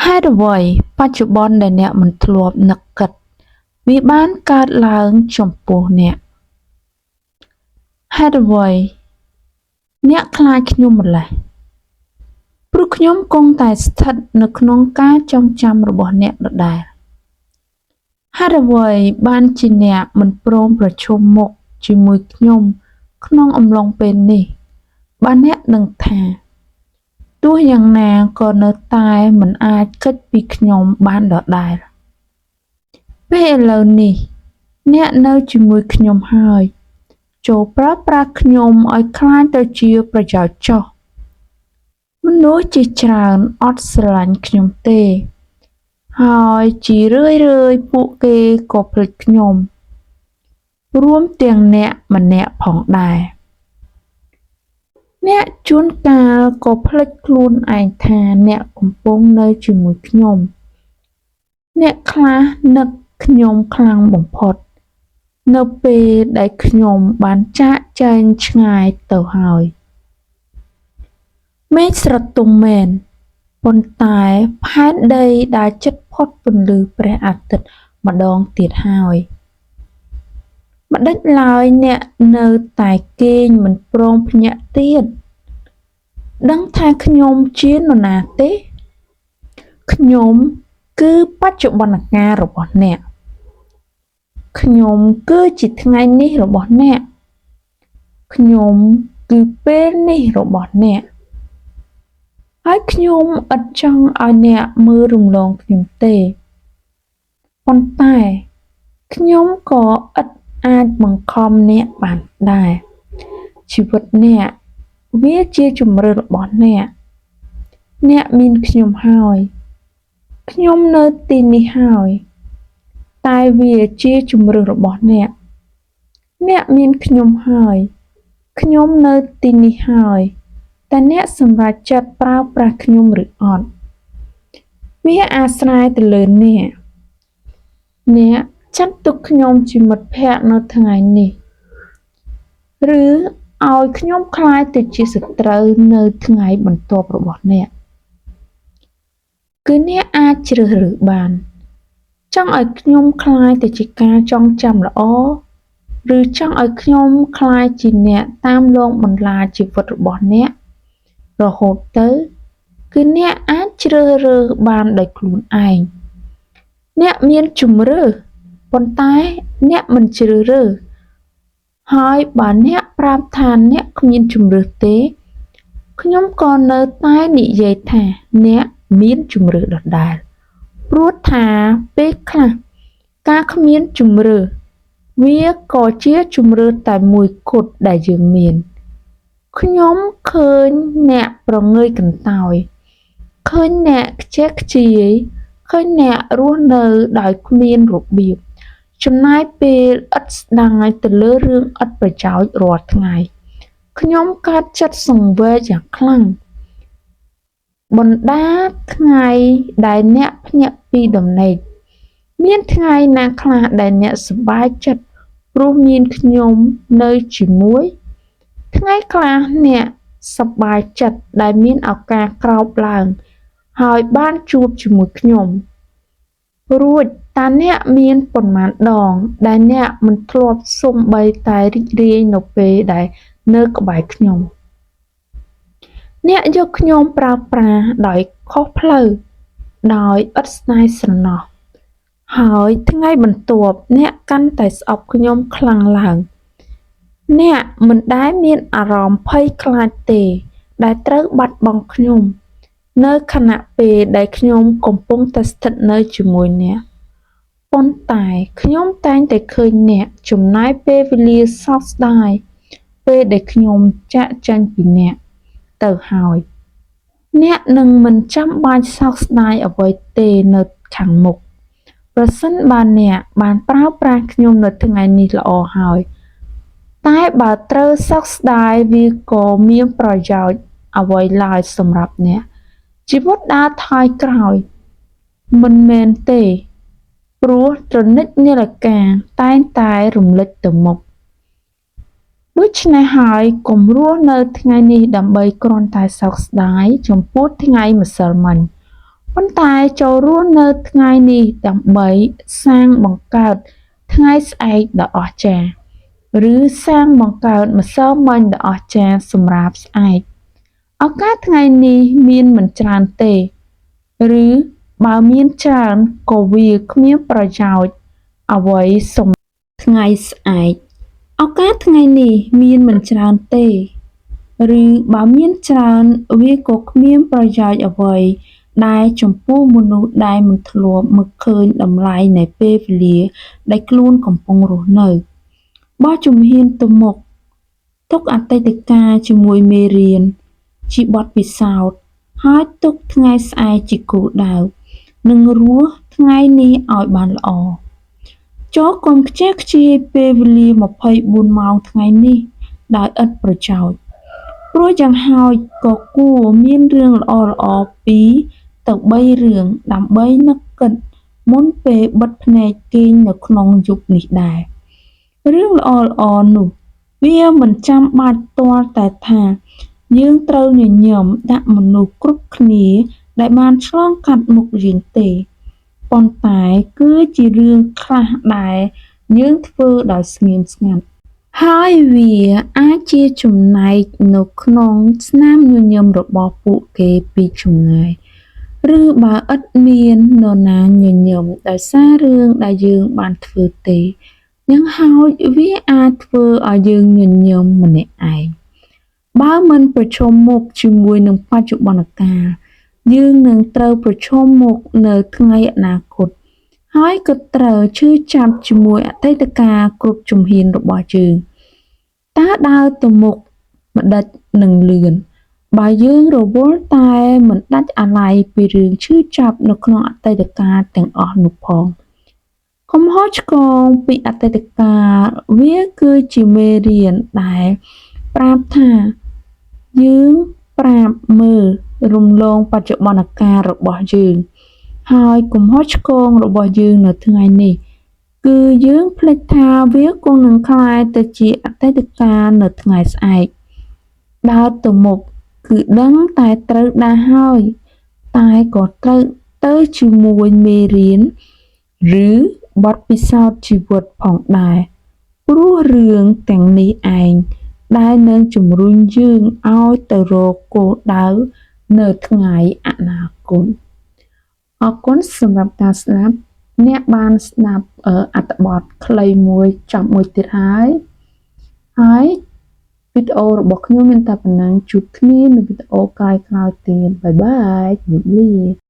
ហេតុអ្វីបច្ចុប្បន្នដែលអ្នកមិនធ្លាប់នឹកគិតវាបានកើតឡើងចំពោះអ្នក?ហេតុអ្វីអ្នកខ្លាចខ្ញុំម្ល៉េះ?ព្រោះខ្ញុំគង់តែស្ថិតនៅក្នុងការចងចាំរបស់អ្នកដដែល។ ហេតុអ្វីបានជាអ្នកមិនព្រមប្រឈមមុខជាមួយខ្ញុំក្នុងអំឡុងពេលនេះ បើអ្នកដឹងថា ទោះយ៉ាងណាក៏នៅតែមិនអាចគេចពីខ្ញុំបានដដែល។ ពេលឥឡូវនេះអ្នកនៅជាមួយខ្ញុំហើយ ចូរប្រើប្រាស់ខ្ញុំឲ្យក្លាយទៅជាប្រយោជន៍ចុះ។ មនុស្សជាច្រើនអត់ស្រឡាញ់ខ្ញុំទេ ហើយជារឿយៗពួកគេក៏ភ្លេចខ្ញុំ រួមទាំងអ្នកម្នាក់ផងដែរ។ អ្នកជួនកាលក៏ភ្លេចខ្លួនឯងថាអ្នកកំពុងនៅជាមួយខ្ញុំ។ អ្នកខ្លះនឹកខ្ញុំខ្លាំងបំផុត នៅពេលដែលខ្ញុំបានចាកចែងឆ្ងាយទៅហើយ។ មេឃស្រទុំមែន ប៉ុន្តែផែនដីដើរជិតផុតពន្លឺព្រះអាទិត្យម្ដងទៀតហើយ។ ម្តេចឡើយអ្នកនៅតែគេងមិនព្រមភ្ញាក់ទៀត?ដឹងថាខ្ញុំជានរណាទេ? ខ្ញុំគឺបច្ចុប្បន្នកាលរបស់អ្នក។ ខ្ញុំគឺជាថ្ងៃនេះរបស់អ្នក។ ខ្ញុំគឺពេលនេះរបស់អ្នក។ ហើយខ្ញុំឥតចង់ឲ្យអ្នកមើលរំលងខ្ញុំទេ ប៉ុន្តែខ្ញុំក៏ឥតអាចបង្ខំអ្នកបានដែរ។ ជីវិតអ្នក វាជាជម្រើសរបស់អ្នក។ អ្នកមានខ្ញុំហើយ ខ្ញុំនៅទីនេះហើយ តែវាជាជម្រើសរបស់អ្នក។ អ្នកមានខ្ញុំហើយ ខ្ញុំនៅទីនេះហើយ តែអ្នកសម្រេចចិត្តប្រើប្រាស់ខ្ញុំឬអត់ វាអាស្រ័យទៅលើអ្នក។ អ្នកចាត់ទុកខ្ញុំជាមិត្តភក្តិនៅថ្ងៃនេះ ឬឲ្យខ្ញុំក្លាយទៅជាសត្រូវនៅថ្ងៃបន្ទាប់របស់អ្នក គឺអ្នកអាចជ្រើសរើសបាន។ ចង់ឲ្យខ្ញុំក្លាយទៅជាការចងចាំល្អ ឬចង់ឲ្យខ្ញុំក្លាយជាអ្នកតាមលងបន្លាចជីវិតរបស់អ្នករហូតទៅ គឺអ្នកអាចជ្រើសរើសបានដោយខ្លួនឯង។ អ្នកមានជម្រើស ប៉ុន្តែអ្នកមិនជ្រើសរើស ហើយបើអ្នកប្រាប់ថាអ្នកគ្មានជម្រើសទេ ខ្ញុំក៏នៅតែនិយាយថាអ្នកមានជម្រើសដដែល ព្រោះថាពេលខ្លះការគ្មានជម្រើស វាក៏ជាជម្រើសតែមួយគត់ដែលយើងមាន។ ខ្ញុំឃើញអ្នកព្រងើយកន្តើយ ឃើញអ្នកខ្ជះខ្ជាយ ឃើញអ្នករស់នៅដោយគ្មានរបៀប ចំណាយពេលឥតស្ដាយទៅលើរឿងឥតប្រយោជន៍រាល់ថ្ងៃ។ ខ្ញុំកើតចិត្តសង្វេគយ៉ាងខ្លាំង។ បណ្ដាថ្ងៃដែលអ្នកភ្ញាក់ពីដំណេក មានថ្ងៃណាខ្លះដែលអ្នកសប្បាយចិត្តព្រោះមានខ្ញុំនៅជាមួយ?ថ្ងៃខ្លះអ្នកសប្បាយចិត្តដែលមានឱកាសក្រោកឡើងហើយបានជួបជាមួយខ្ញុំ។ រួចតើអ្នកមានប៉ុន្មានដងដែលអ្នកមិនធ្លាប់សូម្បីតែរីករាយនៅពេលដែលនៅក្បែរខ្ញុំ?អ្នកយកខ្ញុំប្រើប្រាស់ដោយខុសផ្លូវ ដោយឥតស្ដាយស្រណោះ ហើយថ្ងៃបន្ទាប់អ្នកកាន់តែស្អប់ខ្ញុំខ្លាំងឡើង។ អ្នកមិនដែលមានអារម្មណ៍ភ័យខ្លាចទេដែលត្រូវបាត់បង់ខ្ញុំ នៅខណៈពេលដែលខ្ញុំកំពុងតែស្ថិតនៅជាមួយអ្នក។ ប៉ុន្តែខ្ញុំតែងតែឃើញអ្នកចំណាយពេលវេលាសោកស្ដាយពេលដែលខ្ញុំចាកចេញពីអ្នកទៅហើយ។ អ្នកនឹងមិនចាំបាច់សោកស្ដាយអ្វីទេនៅខាងមុខ ប្រសិនបើអ្នកបានប្រើប្រាស់ខ្ញុំនៅថ្ងៃនេះល្អហើយ។ តែបើត្រូវសោកស្ដាយវាក៏មានប្រយោជន៍អ្វីឡើយសម្រាប់អ្នក។ ជីវិតដើរថយក្រោយ មិនមែនទេ ព្រោះទ្រនិចនាឡិកាតែងតែរំលេចទៅមុខ។ ដូច្នេះហើយកុំរស់នៅថ្ងៃនេះដើម្បីគ្រាន់តែសោកស្ដាយចំពោះថ្ងៃម្សិលមិញ ប៉ុន្តែចូលរស់នៅថ្ងៃនេះដើម្បីសាងបង្កើតថ្ងៃស្អែកដ៏អស្ចារ្យឬសាងបង្កើតម្សិលមិញដ៏អស្ចារ្យសម្រាប់ស្អែកឱកាសថ្ងៃនេះមានមិនច្រើនទេឬបើមានច្រើនក៏វាគ្មានប្រយោជន៍អ្វីសម្រាប់ថ្ងៃស្អែកឱកាសថ្ងៃនេះមានមិនច្រើនទេឬបើមានច្រើនវាក៏គ្មានប្រយោជន៍អ្វីដែរចំពោះមនុស្សដែលមិនធ្លាប់មើលឃើញតម្លៃនៃពេលវេលាដែលខ្លួនកំពុងរស់នៅបោះជំហានទៅមុខទុកអតីតកាលជាមួយមេរៀនជាបទពិសោធន៍ហើយទុកថ្ងៃស្អែកជាគោលដៅនិងរស់ថ្ងៃនេះឲ្យបានល្អចូលកុំខ្ជះខ្ជាយពេលវេលា24ម៉ោងថ្ងៃនេះដោយឥតប្រយោជន៍ព្រោះយ៉ាងហោចក៏គួរមានរឿងល្អៗ2ទៅ3រឿងដើម្បីនឹកគិតមុនពេលបិទភ្នែកគេងនៅក្នុងយប់នេះដែររឿងល្អៗនោះវាមិនចាំបាច់ទាល់តែថាយើងត្រូវញញឹមដាក់មនុស្សគ្រប់គ្នាដែលបានឆ្លងកាត់មុខយើងទេប៉ុន្តែគឺជារឿងខ្លះដែលយើងធ្វើដោយស្ងៀមស្ងាត់ហើយវាអាចជាចំណែកនៅក្នុងស្នាមញញឹមរបស់ពួកគេពីចម្ងាយឬបើឥតមាននរណាញញឹមដោយសាររឿងដែលយើងបានធ្វើទេយ៉ាងហោចវាអាចធ្វើឲ្យយើងញញឹមម្នាក់ឯងបើមិនប្រឈមមុខជាមួយនឹងបច្ចុប្បន្នកាលយើងនឹងត្រូវប្រឈមមុខនៅថ្ងៃអនាគតហើយក៏ត្រូវឈឺចាប់ជាមួយអតីតកាលគ្រប់ជំហានរបស់យើងតើដើរទៅមុខម្ដេចនឹងលឿនបើយើងរវល់តែមិនដាច់អាល័យពីរឿងឈឺចាប់នៅក្នុងអតីតកាលទាំងអស់នោះផងកំហុសឆ្គងពីអតីតកាលវាគឺជាមេរៀនដែលប្រាប់ថាយើងប្រាប់មើលរំលងបច្ចុប្បន្នកាលរបស់យើងហើយកំហុសឆ្គងរបស់យើងនៅថ្ងៃនេះគឺយើងភ្លេចថាវាគង់នឹងក្លាយទៅជាអតីតកាលនៅថ្ងៃស្អែកដើរទៅមុខគឺដឹងតែត្រូវដើរហើយតែក៏ត្រូវទៅជាមួយមេរៀនឬបទពិសោធន៍ជីវិតផងដែរព្រោះរឿងទាំងនេះឯងដែលនឹងជំរុញយើងឲ្យទៅរកគោលដៅនៅថ្ងៃអនាគតអរគុណសម្រាប់ការស្ដាប់អ្នកបានស្ដាប់អត្ថបទខ្លីមួយចប់មួយទៀតហើយហើយវីដេអូរបស់ខ្ញុំមានតែប៉ុណ្ណឹងជួបគ្នានៅវីដេអូក្រោយៗទៀត bye bye ជម្រាបលា។